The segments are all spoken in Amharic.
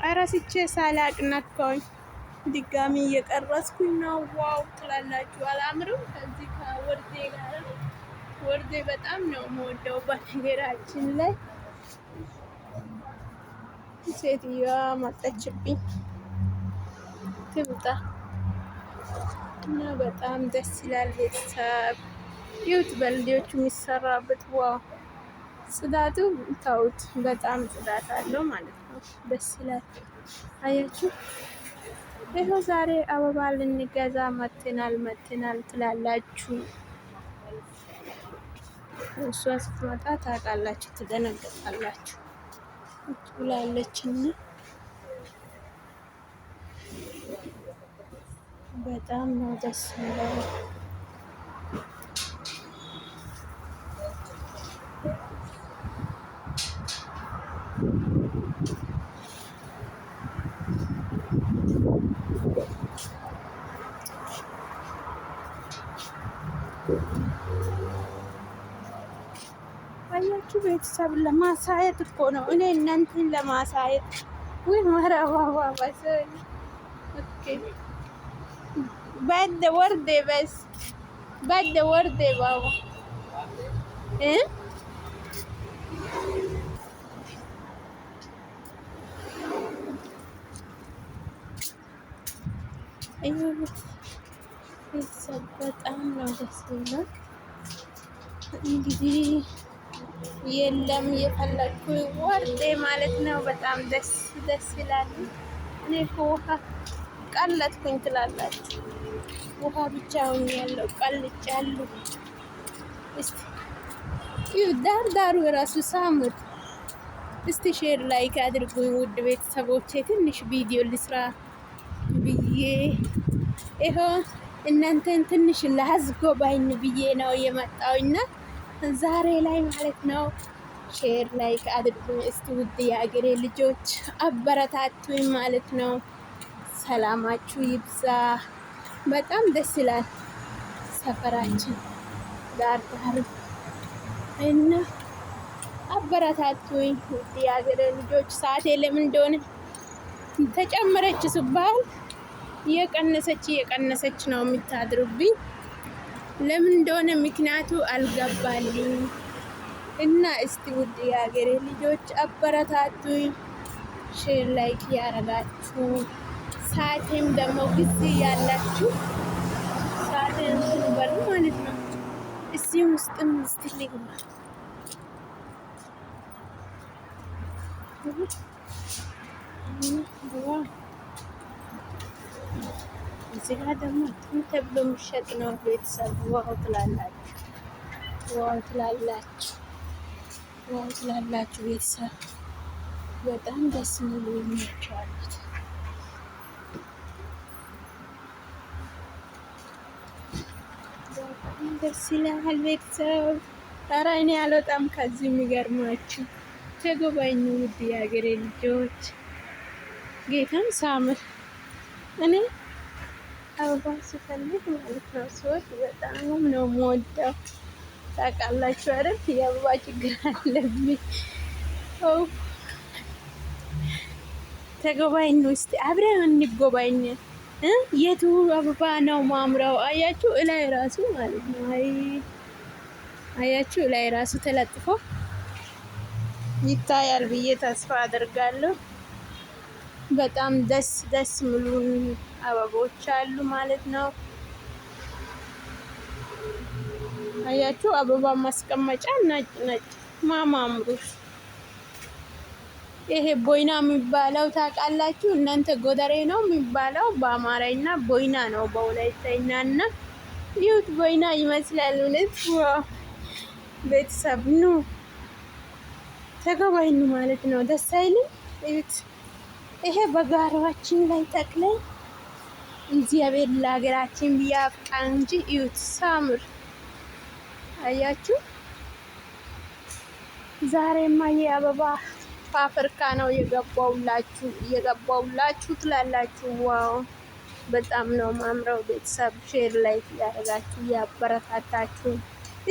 እረስቼ ሳላቅ ነካሁኝ። ድጋሚ እየቀረጽኩኝ ነው። Wow ትላላችሁ። አላምርም? ከዚህ ከወርዴ ጋር ወርዴ በጣም ነው የምወደው። በነገራችን ላይ ሴትዮዋ መጣችብኝ፣ ትምጣ እና በጣም ደስ ይላል። ቤተሰብ ይሁት በልጆቹ የሚሰራበት wow ጽዳቱ ታውት በጣም ጽዳት አለው ማለት ነው። ደስ ይላል። አያችሁ፣ ይኸው ዛሬ አበባ ልንገዛ መጥተናል መጥተናል ትላላችሁ። እሷ ስትመጣ ታውቃላችሁ፣ ትደነግጣላችሁ ብላለችና በጣም ነው ደስ የሚለው። አያችሁ ቤተሰብ ለማሳየት እኮ ነው። እኔ እናንተን ለማሳየት ወይ መረባባ okay በደ ወርዴ በስ በደ ወርዴ ባባ እ ቤተሰብ በጣም ነው ደስ የሚለው። እንግዲህ የለም እየፈለግኩ ወርዴ ማለት ነው። በጣም ደስ ደስ ይላል። እኔ እኮ ውሃ ቀለጥኩኝ ትላላችሁ። ውሃ ብቻ ያለው ቀልጫለሁ። እስቲ ዳር ዳሩ የራሱ ሳምር። እስቲ share like አድርጉኝ ውድ ቤተሰቦቼ፣ ትንሽ ቪዲዮ ልስራ ብዬ ይኸው እናንተን ትንሽ ላስጎባኝ ብዬ ነው የመጣውና ዛሬ ላይ ማለት ነው። Share like አድርጉኝ እስቲ ውድ የአገሬ ልጆች አበረታቱኝ ማለት ነው። ሰላማችሁ ይብዛ። በጣም ደስ ይላል ሰፈራችን ዳር ዳር እና አበረታቱኝ ውድ የአገሬ ልጆች። ሰዓቴ ለምን እንደሆነ ተጨመረች ስባል እየቀነሰች እየቀነሰች ነው የምታድሩብኝ። ለምን እንደሆነ ምክንያቱ አልገባልኝ እና እስቲ ውድ የሀገሬ ልጆች አበረታቱኝ፣ share like ያረጋችሁ፣ ሰዓቴም ደግሞ ጊዜ ያላችሁ ሰዓቴን እንትን በሉ ማለት ነው። እዚህ ውስጥም እስቲ ልግባ። እዚህ ጋር ደግሞ እንትን ተብሎ የሚሸጥ ነው። ቤተሰብ wow ትላላችሁ፣ wow ትላላችሁ፣ wow ትላላችሁ። ቤተሰብ በጣም ደስ የሚሉ ናቸው አሉት። በጣም ደስ ይላል ቤተሰብ። ኧረ እኔ አልወጣም ከዚህ። የሚገርማችሁ ተጎባኙ ውድ የሀገሬ ልጆች ጌታም ሳምር እኔ አበባ ስፈልግ ማለት ነው ሰዎች በጣም ነው የምወደው። ታውቃላችሁ አይደል? የአበባ ችግር አለብኝ። ተጎባኝ ውስጥ አብረን እንጎባኝ። የቱ አበባ ነው ማምረው? አያችሁ እላይ ራሱ ማለት ነው። አይ አያችሁ እላይ ራሱ ተለጥፎ ይታያል ብዬ ተስፋ አደርጋለሁ። በጣም ደስ ደስ ምሉ አበቦች አሉ ማለት ነው። አያችሁ አበባ ማስቀመጫ ነጭ ነጭ ማማምሩ። ይሄ ቦይና የሚባለው ታውቃላችሁ እናንተ? ጎደሬ ነው የሚባለው በአማርኛ፣ ቦይና ነው በወላይተኛ። እና ይሁት ቦይና ይመስላል። እውነት ቤተሰብ ኑ ተገባይኑ ማለት ነው። ደስ አይልም? እዩት። ይሄ በጓሮአችን ላይ ተክለን እግዚአብሔር ለሀገራችን ቢያብቃን እንጂ እዩት፣ ሳምር አያችሁ። ዛሬማ የአበባ ፋብሪካ ነው የገባውላችሁ የገባውላችሁ ትላላችሁ። Wow በጣም ነው ማምረው። ቤተሰብ share like ያደረጋችሁ ያበረታታችሁ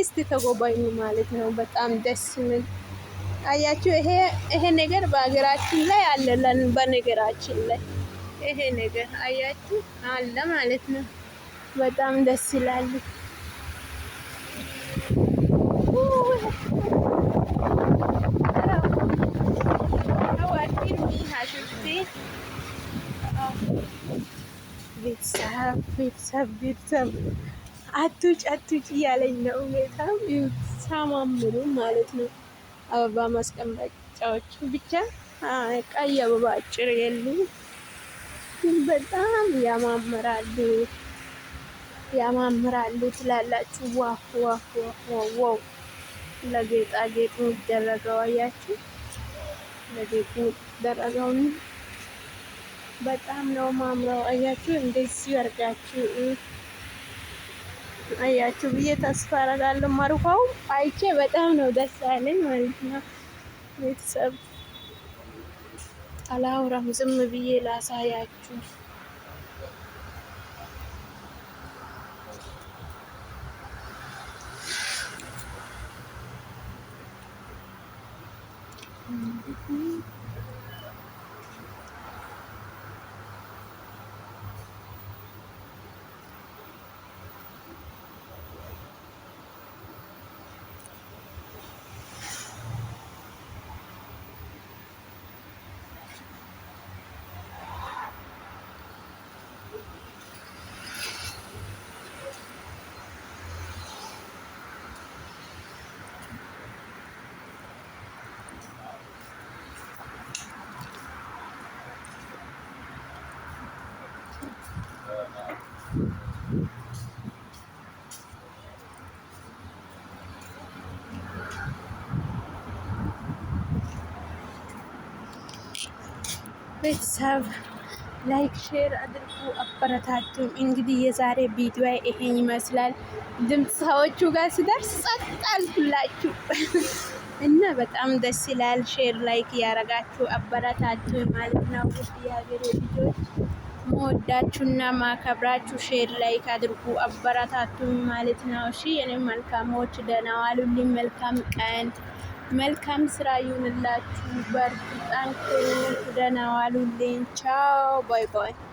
እስቲ ተጎባኙ ማለት ነው። በጣም ደስ የሚል አያችሁ፣ ይሄ ነገር በሀገራችን ላይ አለ። በነገራችን ላይ ይሄ ነገር አያችሁ አለ ማለት ነው። በጣም ደስ ይላል። ቤተሰብ ቤተሰብ ቤተሰብ አትውጭ አትውጭ እያለኝ ነው። በጣም ሲያማምሩ ማለት ነው። አበባ ማስቀመጫዎቹ ብቻ ቀይ አበባ አጭር የሉም፣ ግን በጣም ያማምራሉ ያማምራሉ ትላላችሁ። Wow wow wow wow! ለጌጣጌጥ የሚደረገው አያችሁ፣ ለጌጥ የሚደረገው በጣም ነው ማምረው። አያችሁ፣ እንደዚህ አድርጋችሁ አያችሁ ብዬ ተስፋ አደርጋለሁ። ማርኳው አይቼ በጣም ነው ደስ ያለኝ ማለት ነው። ቤተሰብ አላውራም፣ ዝም ብዬ ላሳያችሁ። ቤተሰብ like share አድርጉ፣ አበረታቱኝ። እንግዲህ የዛሬ ቪዲዮ ይሄን ይመስላል። ድምፅ ሰዎቹ ጋር ስደርስ ጸጥ አልኩላችሁ እና በጣም ደስ ይላል። Share like ያረጋችሁ አበረታቱኝ ማለት ነው። ውድ የሀገሬ ልጆች መወዳችሁና ማከብራችሁ share like አድርጉ፣ አበረታቱኝ ማለት ነው። እሺ የኔ መልካሞች ደህና ዋሉልኝ። መልካም ቀን መልካም ስራ ይሁንላችሁ። በርቱ፣ ጠንክሩ። ደህና ዋሉልኝ። ቻው bye bye።